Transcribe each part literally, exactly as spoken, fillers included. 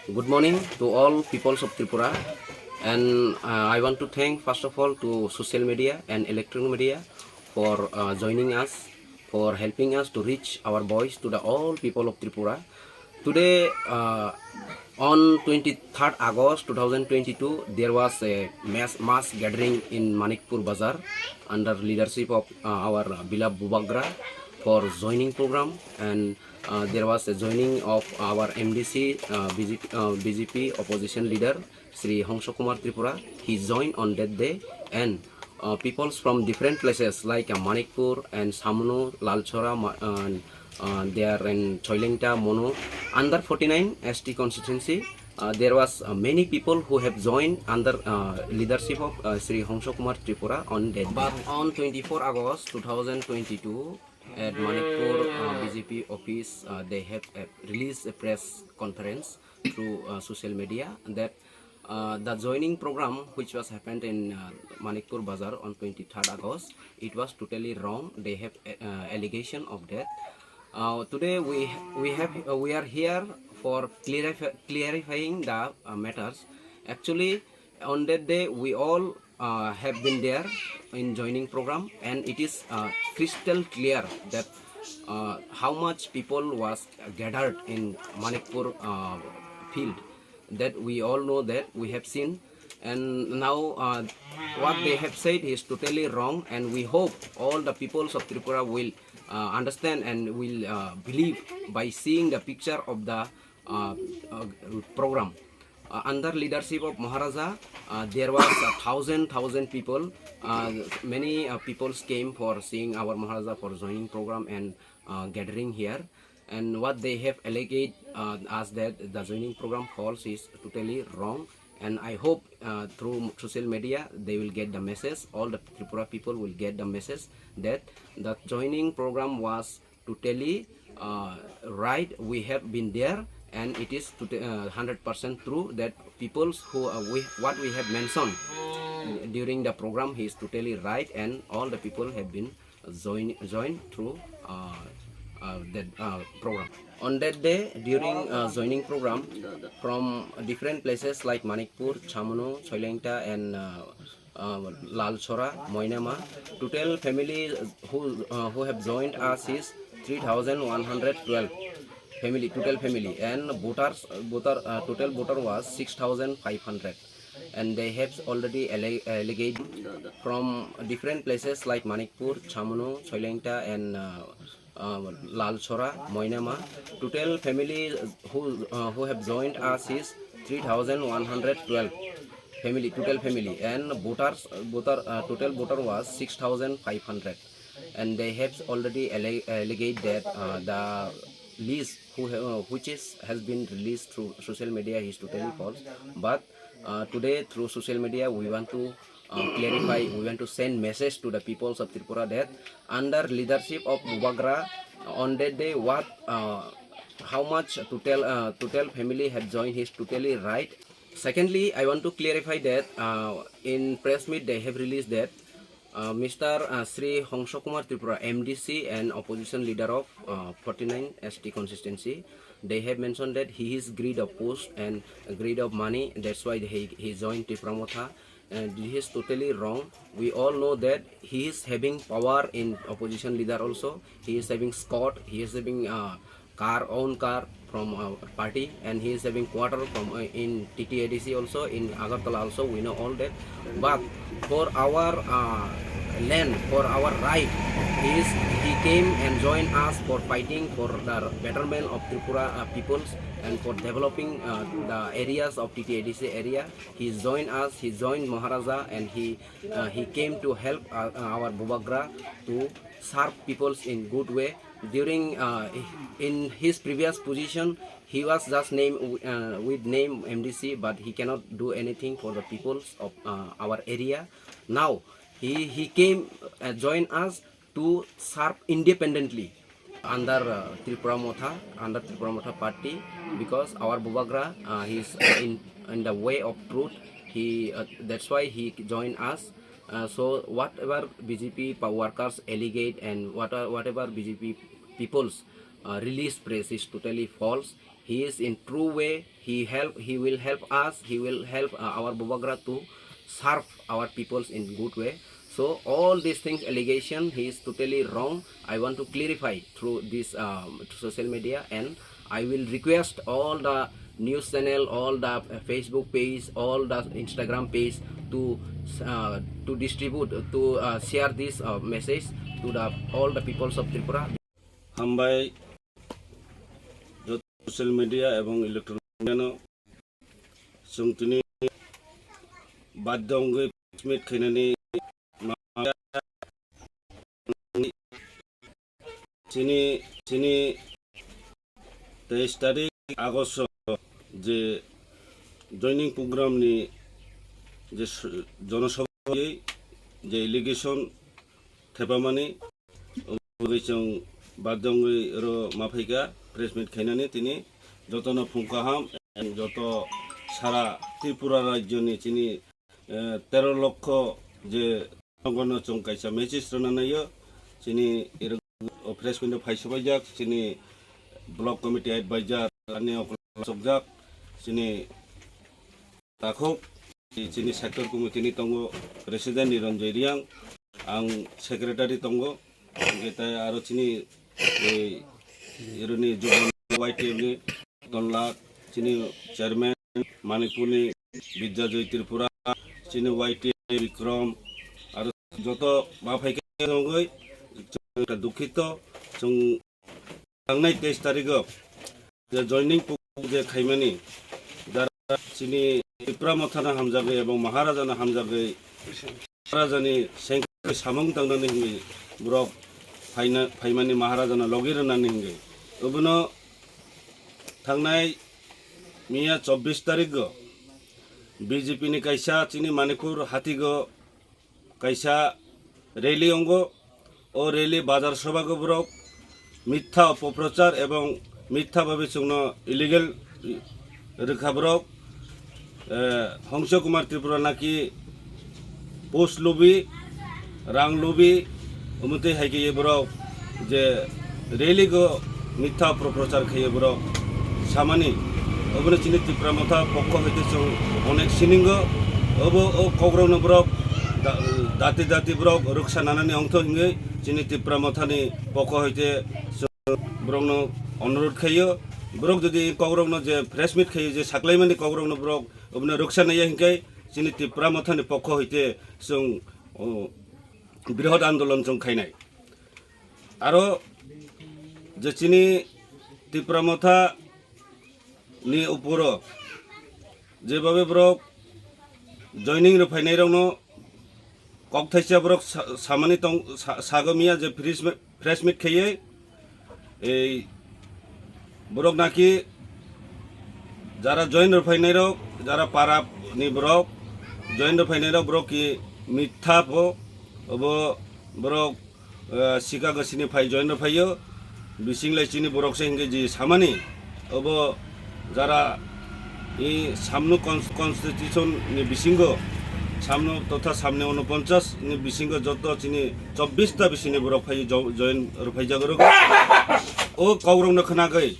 Good morning to all peoples of Tripura, and uh, I want to thank first of all to social media and electronic media for uh, joining us, for helping us to reach our voice to the all people of Tripura. Today, uh, on twenty-third August two thousand twenty-two, there was a mass, mass gathering in Manikpur Bazar under leadership of uh, our beloved Bubagra for joining program, and uh, there was a joining of our M D C, uh, B J P, uh, B J P opposition leader Shri Hongso Kumar Tripura. He joined on that day, and uh, peoples from different places like uh, Manikpur and Samunu, Lalchora, Ma- and uh, there in Choilengta, Monu, under forty-nine S T constituency. Uh, there was uh, many people who have joined under uh, leadership of uh, Shri Hongso Kumar Tripura on that day. But on twenty-four August two thousand twenty-two, at Manipur uh, B J P office, uh, they have uh, released a press conference through uh, social media that uh, the joining program which was happened in uh, Manikpur Bazar on twenty-third August, it was totally wrong. They have uh, allegation of that. Uh, today we we have uh, we are here for clarif- clarifying the uh, matters. Actually, on that day we all uh, have been there in joining program, and it is uh, crystal clear that uh, how much people was gathered in Manikpur uh, field, that we all know, that we have seen. And now uh, what they have said is totally wrong, and we hope all the peoples of Tripura will uh, understand and will uh, believe by seeing the picture of the uh, uh, program. Uh, under leadership of Maharaja, uh, there was a thousand, thousand people. Uh, many uh, peoples came for seeing our Maharaja for joining program and uh, gathering here. And what they have alleged uh, as that the joining program false is totally wrong. And I hope uh, through social media they will get the message. All the Tripura people will get the message that the joining program was totally uh, right. We have been there, and it is tota- uh, hundred percent true that peoples who uh, we, what we have mentioned during the program, he is totally right, and all the people have been join join through uh, uh, that uh, program. On that day, during uh, joining program, from different places like Manikpur, Chamunu, Choilengta, and uh, uh, Lalchora, Moinama, total family who uh, who have joined us is three thousand one hundred twelve family, total family, and voters voter uh, total voter was six thousand five hundred. And they have already alleg- alleged from different places like Manikpur, Chamunu, Choilengta, and uh, uh, Lalchora, Moinama. Total family who uh, who have joined us is three thousand one hundred twelve family, total family, and voters voter uh, total voter was six thousand five hundred. And they have already alleg- alleged that uh, the list who ha- uh, which is has been released through social media is totally false. But uh, today through social media we want to uh, clarify, we want to send message to the peoples of Tripura that under leadership of Bubagra, on that day what uh, how much total uh, total family have joined is totally right. Secondly, I want to clarify that uh, in press meet they have released that uh, Mister Uh, Shri Hongso Kumar Tripura, M D C and opposition leader of uh, forty-nine S T constituency, they have mentioned that he is greed of post and greed of money. That's why he, he joined Tipra Motha. And this is totally wrong. We all know that he is having power in opposition leader also. He is having squad. He is having uh, car, own car from our party, and he is having quarter from uh, in T T A D C also, in Agartala also. We know all that. But for our uh, land, for our right, he is he came and joined us for fighting for the betterment of Tripura uh, peoples and for developing uh, the areas of T T A D C area. He joined us. He joined Maharaja, and he uh, he came to help uh, our Bubagra to serve peoples in good way. During uh, in his previous position, he was just named uh, with name M D C, but he cannot do anything for the peoples of uh, our area. Now he he came uh, join us to serve independently under uh, Tripura Motha, under Tripura Motha party, because our Bubagra uh, he is uh, in in the way of truth. He uh, that's why he joined us. Uh, so whatever B J P workers alleged and what whatever B J P people's uh, release press is totally false. He is in true way. He help. He will help us. He will help uh, our Bubagra to serve our peoples in good way. So all these things allegation, he is totally wrong. I want to clarify through this um, social media, and I will request all the news channel, all the uh, Facebook page, all the Instagram page to uh, to distribute, to uh, share this uh, message to the all the peoples of Tripura. Hambai, joto social media ebong electronic media no chwng tini badhyo wngwi press meet khainani ma-, chini, chini teis tarik August je joining program ni je s-, jonosabha je allegation thepamani, oboni bagwi chwng badhyo wngwi oro ma phaikha press meet khainani. Tini jotono phung kaham, joto sara Tripura rajyoni chini eh, tero lokho je jonogono chwng kaisa message rwna naio, chini iro press meet phai swbaijak chini block committee advisor ani okla chokjak chini takhuk, chini sector committee ni tongo president Niranjoy Reang, ang secretary tongo, hingke tai aro chini ei ironi Jubon Y T F ni Tonlak, chini chairman Manipurni Bidyajoy Tripura, chini Y T Bikram, aro joto ma phaikha wngwi chwng ekta dukhito, chwng thangnai teis tarigo je joining program je khaimani, jara chini Tipra Mothano hamjagwi ebong Maharajano hamjagwi Maharajani sengkhe samung tangnani hwnwi borok phaina-, phaimani Maharajano logi rwnani hwnwi. Obono thangnai miya chobbish tarigo B J P ni kaisa chini Manipur hatigo kaisa rally ongo. O rally bazar sobago borok mitha opoprochar ebong mitha babe chwngno illegal rwkha borok. Eh, Hongso Kumar Tripura naki post lubi, rang lubi, umutwi hai khe borok je rally go mitha opoprochar khaye borok samani, obono chini Tipra Motha pokho hoite chwng onek siningo. Obo o kokrokno borok da-, dati dati borok rwksa nanani ongtho hingwi chini Tipra Mothani pokho hoite chwng borokno onurodh khaio. Borok jodi kokrokno je press meet khaio, je saklaimani kokrokno borok obono rwksa naiya hinkhe chini Tipra Mothani pokho hoite chwng, o, brihot andolon chwng khainai. Aro je chini Tipra Motha ni uporo jebabe borok joining rwphainairokno kokthaisa borok sa-, samani tong-, sa-, sago miya je press me-, press meet khaiye ei borok naki jara join rwphainairok, jara para ni borok join rwphainairok borok ki mitha pho obo borok eh, Chicago sini phai join rw phaio, bising lai chini borok se hingke ji samani, obo jara i samno cons-, constitution ni bisingo, samno totha samni unoponchas ni bisingo joto chini chobbish ta bisini borok phai jo-, join rw phai jago rw. O kokrok no khna gwi,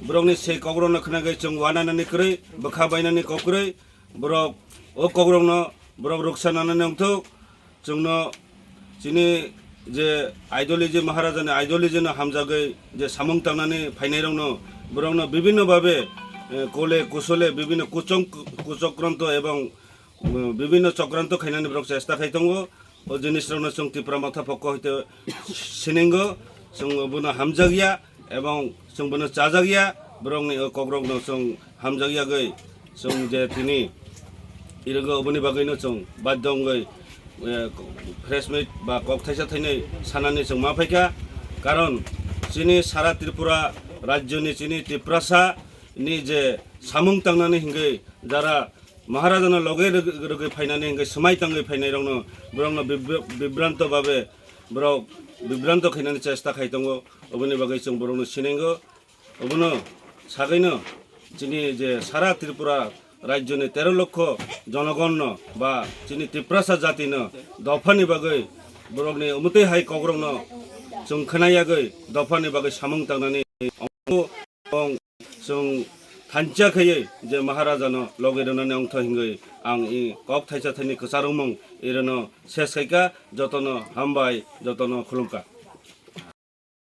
borok ni se kokrok no khna gwi chwng wananani kwrwi, bwkha bainani kokrwi, borok o kokrok no borok rwksa nanani ongthok. Chwngno chini je ideology, Maharajani ideology no hamjagwi je samung tangnani phainairokno, borokno bibhinno babe, eh, kole kusole bibhinno kuchong-, kuchokranto ebong, eh, bibhinno chokranto khainani borok chesta khai tongo. O jinisrokno chwng Tipra Motha pokho hoite siningo, chwng bono hamjakya ebong chwng bono chajakya, borokni o kokrokno chwng hamjakyagwi chwng je tini irogo, oboni bagwino chwng badhyo wngwi, eh, press meet ba kok thaisa thainwi sanani chwng ma phaikha. Karon chini sara Tripura rajyoni chini Tiprasa ni je samung tangnani hingwi jara Maharajano loge rwg-, rwgwi phainani hingwi swmai tangwi phainairokno, borokno bibr-, bibranto babe borok bibranto khainani chesta khai tongo. Oboni bagwi chwng borokno sinengo. Obono sagwino chini je sara Tripura rajyoni tero lokho jonogonno ba chini Tiprasa jatino dophani bagwi borokni umutwi hai kokrokno chwng khwnayagwi dophani bagwi samung tangnani ongkho. Ebong Chwng thansa khaiwi je Maharaja no logi rwnani ongtho hingwi ang i kok thaisa thaini kwcharwngmung irano ses khaika, jotono hambai, jotono khulumkha.